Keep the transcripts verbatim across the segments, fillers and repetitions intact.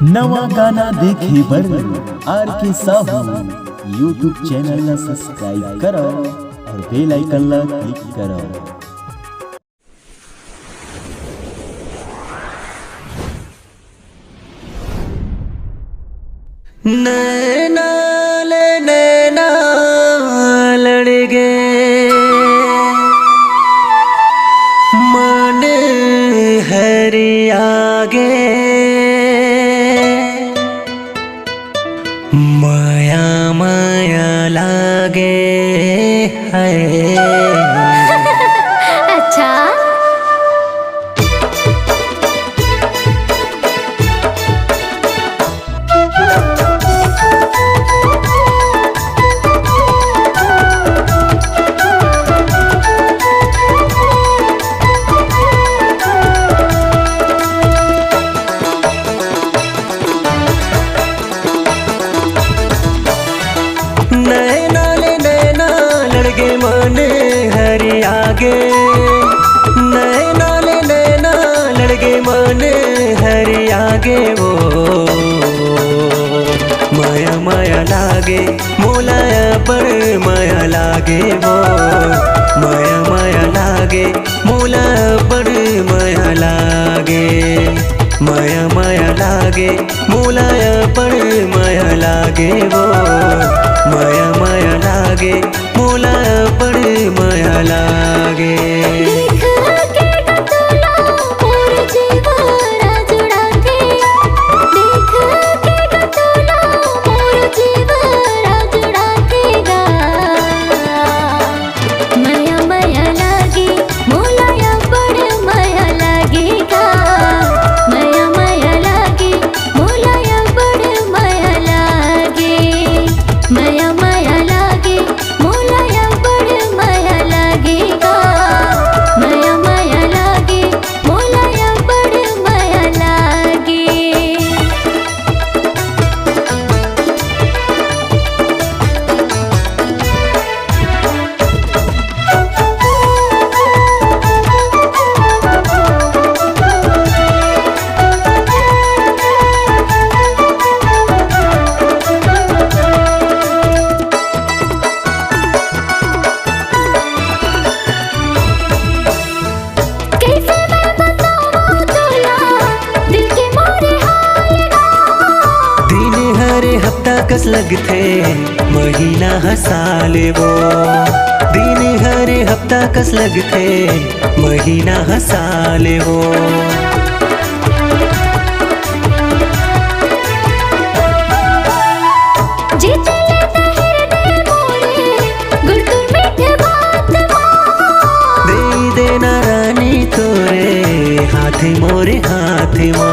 नवा गाना देखे बर आर के साहू YouTube चैनल ला सब्सक्राइब करो और बेल आइकन ला क्लिक करो। नैना ले नैना लड़ गे, मन हरिया गे, मया मया लागे है। अच्छा। नैना ले नैना लड़ गे, मन हरिया गे। नैना ले नैना लड़ गे, मन हरिया गे वो। मया मया लागे मोला, बड़ मया लागे वो। मया मया लागे मोला, बड़ मया लागे। मया मया लागे मोला, बड़ मया लागे वो। मया मया लागे मोला, बड़ मया लागे। देख के गतोला मोर जीवरा जुड़ाथे। देख के गतोला मोर जीवरा जुड़ाथे गा। मया मया लागे मोला, अब्बड़ मया लागे गा। मया मया लागे मोला, अब्बड़ मया लागे। मया मया लागे मोला, अब्बड़ मया लागे गा। मया मया लागे मोला, अब्बड़ मया लागे। कइसे मैं बतावं तोला दिल के मोरे हाल गा। दिन हर हफ्ता कस लगथे, महीना ह साल वो। दिन हर हफ्ता कस लगथे, महीना ह साल वो। जी चले त हिरदे मोरे, गुड़ गुड़ मीठ बात मा। दे देना रानी तोरे हाथ मोरे हाथ मा।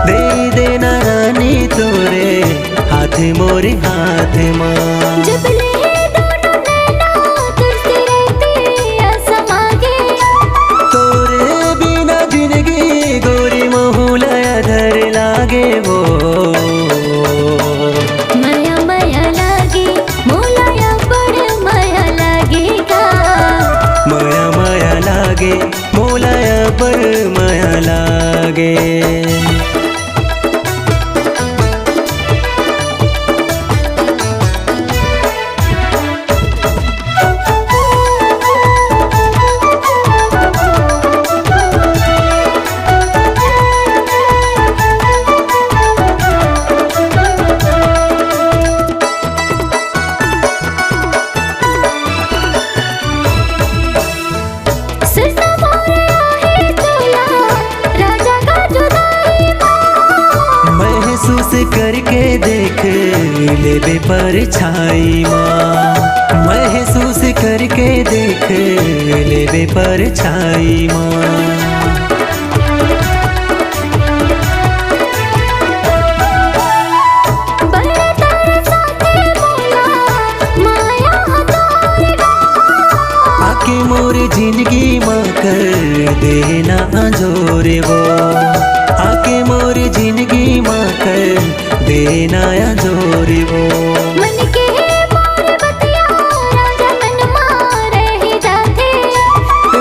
दे देना रानी तोरे हाथ मोरे हाथ मा। जब ले दोनों नैना तुझसे रहती असमा गे। तोरे बिना जिंदगी गोरी महू ला अधर लागे वो। मया मया लागे मोला, अब्बड़ मया लागे गा। मया मया लागे मोला, अब्बड़ मया लागे। सुरता मोरे आहे तोला, राजा का जुदाई मा। महसूस करके देख लेबे परछाई मा। महसूस करके देख लेबे परछाई मा। बड़ा तरसाथे मोला, माया ह तोर गा। आके मोर जिंदगी मा कर देना अंजोर वो। आके मोर जिंदगी मा कर देना अंजोर वो। मन के मोर बतिया राजा मन मा रह जाथे।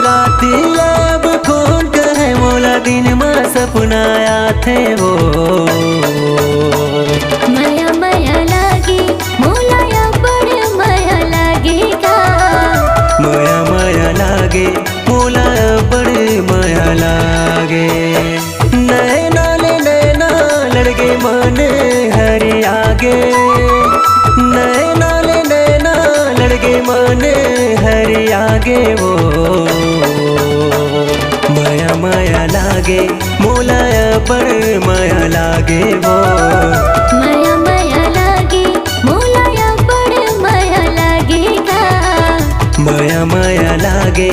रात अब कौन कहे मोला, दिन मा सपना आथे वो। बड़ मया लागे वो। मया मया लागे, मोला अब्बड़ मया लागे गा। मया मया लागे,